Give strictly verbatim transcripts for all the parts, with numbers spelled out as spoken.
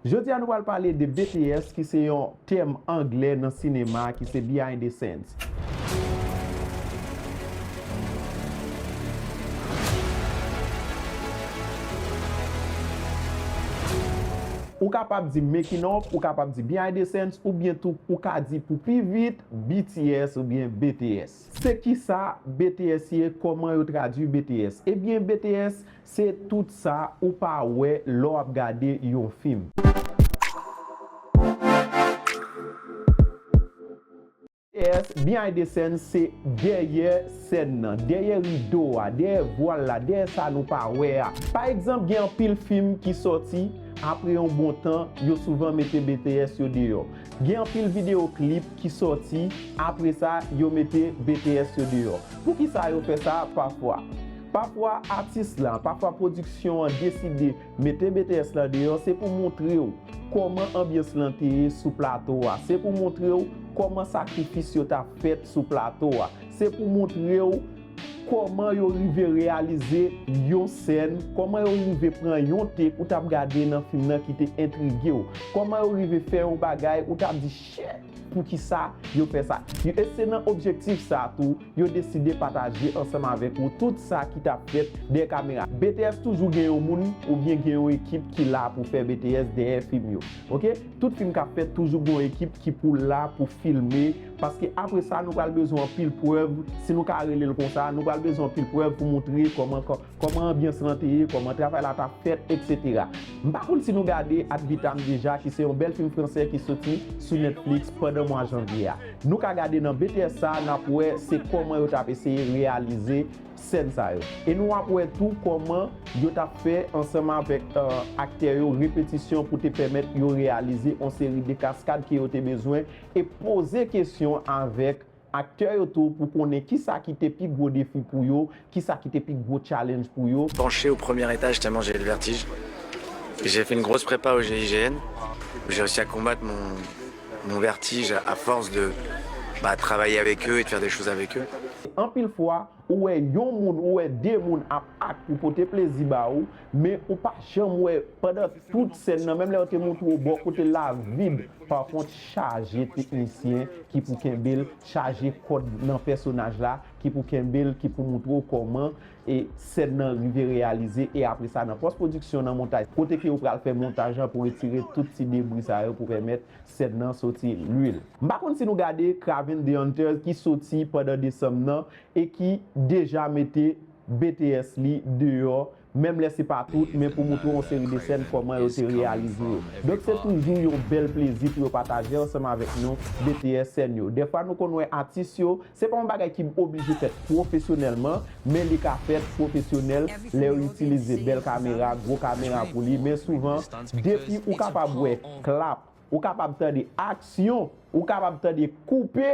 Jodi a nou pral pale de B T S ki se yon tèm anglè nan sinema ki se Behind the Scenes. Ou kapab di making of, ou kapab di behind the scenes, oubyen tou ou ka di pou pi vit B T S oubyen B T S. Se kisa B T S ye? Kòman yo tradui B T S? Ebyen, B T S se tout sa ou pa wè lè w ap gade yon fim. B T S, behind the scenes, se dèyè sèn nan, dèyè rido a, dèyè vwal la, dèyè sa nou pa wè a. Pa egzanp, gen anpil fim ki sòti, apre yon bon tan, yo souvan mete B T S yo deyò. Gen anpil videyo klip ki sòti, apre sa, yo mete B T S yo deyò. Poukisa yo fè sa pafwa? Pafwa atis la, pafwa pwodiksyon an deside mete B T S la deyò, se pou montre w kòman anbyans lan te ye sou plato a. Se pou montre w kòman sakrifis yo t ap fèt sou plato a. Se pou montre w kòman yo rive reyalize yon sèn, kòman yo rive pran yon take ou t ap gade nan fim nan ki te entrige w, kòman yo rive fè yon bagay ou t ap di, "Shit, poukisa yo fè sa?" E se nan objektif sa a tou, yo deside pataje ansanm avèk ou tout sa ki t ap fèt dèyè kamera. B T S toujou gen yon moun oubyen gen yon ekip ki la pou fè B T S dèyè fim yo. Oke? Tout fim k ap fèt toujou gen yon ekip ki pou la pou filme, paske apre sa, nou pral bezwen anpil prèv, si nou ka rele l konsa, nou pral bezwen anpil prèv pou montre kòman, kò-, kòman anbyans lan te ye, kòman travay la t ap fèt, etsetera. M pa konn si nou gade Ad Vitam deja, ki se yon bèl fim fransè ki soti sou Netflix pandan mwa janvye a. Nou ka gade nan B T S sa a, n ap wè se kòman yo t ap eseye reyalize sèn sa yo. E nou ap wè tou kòman yo t ap fè ansanm avèk, euh, aktè yo repetisyon pou te pèmèt yo reyalize yon seri de kaskad ke yo te bezwen e poze kesyon avèk aktè yo tou pou konnen kisa ki te pi gwo defi pou yo, kisa ki te pi gwo challenge pou yo. Penché au premier étage tellement j'ai eu le vertige. J'ai fait une grosse prépa au G I G N, où j'ai réussi à combattre mon, mon vertige à force de bah, travailler avec eux et de faire des choses avec eux. Anpil fwa, ou wè yon moun, ou wè de moun ap ak pou pote plezi ba ou, men ou pa janm wè pandan tout sèn nan, menm lè yo te montre w bò kote l la vid, pa kont chaje teknisyen ki pou kenbe l, chaje kòd nan pèsonaj la ki pou kenbe l, ki pou montre w kòman e sèn nan rive reyalize, e apre sa nan pòs pwodiksyon, nan montaj, kote ke yo pral fè montaj lan pou retire tout ti debri sa yo pou pèmèt sèn nan soti lwil. M pa konn si nou gade Kraven the Hunter ki soti pandan desanm nan e ki deja mete B T S li deyò, menm lè se pa tout, men pou montre yon seri de sèn kòman yo te reyalize yo. Donk se toujou yon bèl plezi pou yo pataje ansanm avèk nou B T S sèn yo. Dèfwa nou konn wè atis yo, se pa yon bagay ki oblije fèt pwofesyonèlman, men li ka fèt pwofesyonèl lè yo itilize bèl kamera, gwo kamera pou li, men souvan, depi ou kapab wè klap, ou kapab tande aksyon, ou kapab tande koupe,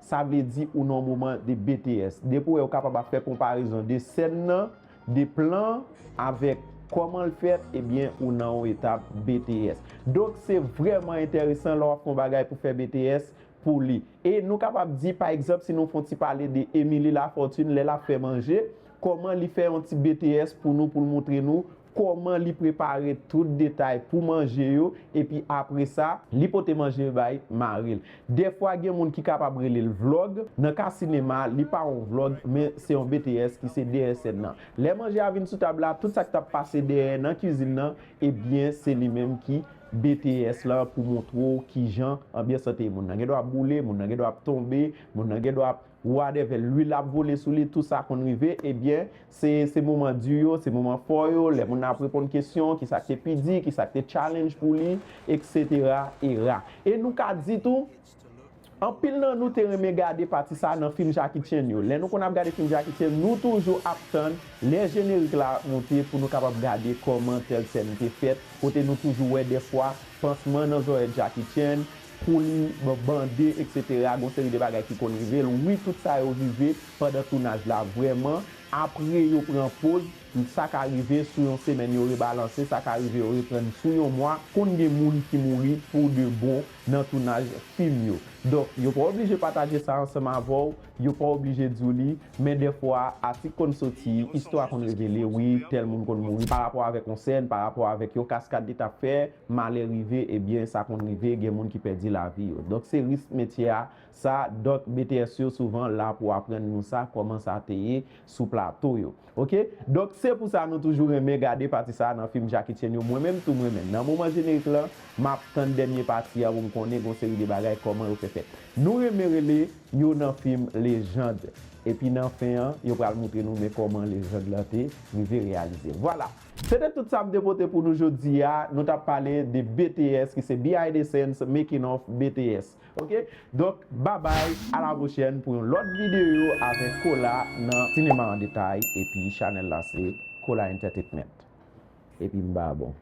sa vle di ou nan yon moman de B T S. Depi w wè yo kapab ap fè konparezon de sèn nan, de plan avèk kòman l fèt, ebyen ou nan yon etap B T S. Donk se vrèman enteresan lè w ap fè yon bagay pou fè B T S pou li. E nou kapab di, pa egzanp, si nou fè yon ti pale de Emily Lafortune, lè l ap fè manje, kòman li fè yon ti B T S pou nou, pou l montre nou kòman li prepare tout detay pou manje yo, epi apre sa, li pote manje yo bay mari l. Dèfwa, gen moun ki kapab rele l vlòg. Nan ka sinema, li pa yon vlòg, men se yon B T S ki se dèyè sèn nan. Lè manje a vin sou tab la, tout sa k t ap pase dèyè nan kwizin nan, ebyen, se li menm ki B T S lan pou montre w kijan anbyans lan te ye. Moun nan gen dwa ap boule, moun nan gen dwa ap tonbe, moun nan gen dwa ap whatever, lwil ap vole sou li, tout sa konn rive, ebyen, se, se moman di yo, se moman fò yo, lè moun nan ap reponn kesyon, kisa k te pi di, kisa k te challenge pou li, etsetera, era. E nou ka di tou, anpil nan nou te renmen gade pati sa nan fim Jackie Chan yo. Lè nou konn ap gade fim Jackie Chan, nou toujou ap tann lè jenerik la ap monte pou nou kapab gade kòman tèl sèn te fèt, kote nou toujou wè dèfwa pansman nan zòrèt Jackie Chan, pou li bande, etsetera. Gon seri de bagay ki konn rive l. Wi, tout sa yo rive pandan tounaj la vrèman. Apre yo pran poz, sa ka rive sou yon semèn yo rebalanse, sa ka rive yo reprann sou yon mwa. Konn gen moun ki mouri pou de bon nan tounaj fim yo. Donk, yo pa oblije pataje sa ansanm avè w, yo pa oblije di w li, men dèfwa, atik konn soti, istwa konn revele, wi, tèl moun konn mouri, pa rapò avèk yon sèn, pa rapò avèk yon kaskad li t ap fè, malè rive, ebyen, sa konn rive, gen moun ki pèdi lavi yo. Donk, se risk metye a, sa, dòk B T S yo souvan la pou aprann nou sa, kòman sa te ye sou plato yo. Oke? Donk, se pou sa nou toujou renmen gade pati sa a nan fim Jackie Chan yo. Mwen menm tou, mwen menm. Nan moman jenerik lan, m ap tann dènye pati a pou m konnen gon seri de bagay kòman yo fè fèt. Nou renmen rele yo nan fim Legend. Epi nan fen an, yo pral moutre nou men kòman Legend lan te rive reyalize. Vwala. Se te tout sa m te pote pou nou jodi a. Nou t ap pale de B T S, ki se Behind the Scenes, Making of B T S. Oke? Donk, babay, a la pwochèn pou yon lòt videyo avèk Kola nan Sinema an Detay, epi chanèl la se Kola Entertainment. Epi m ba bon.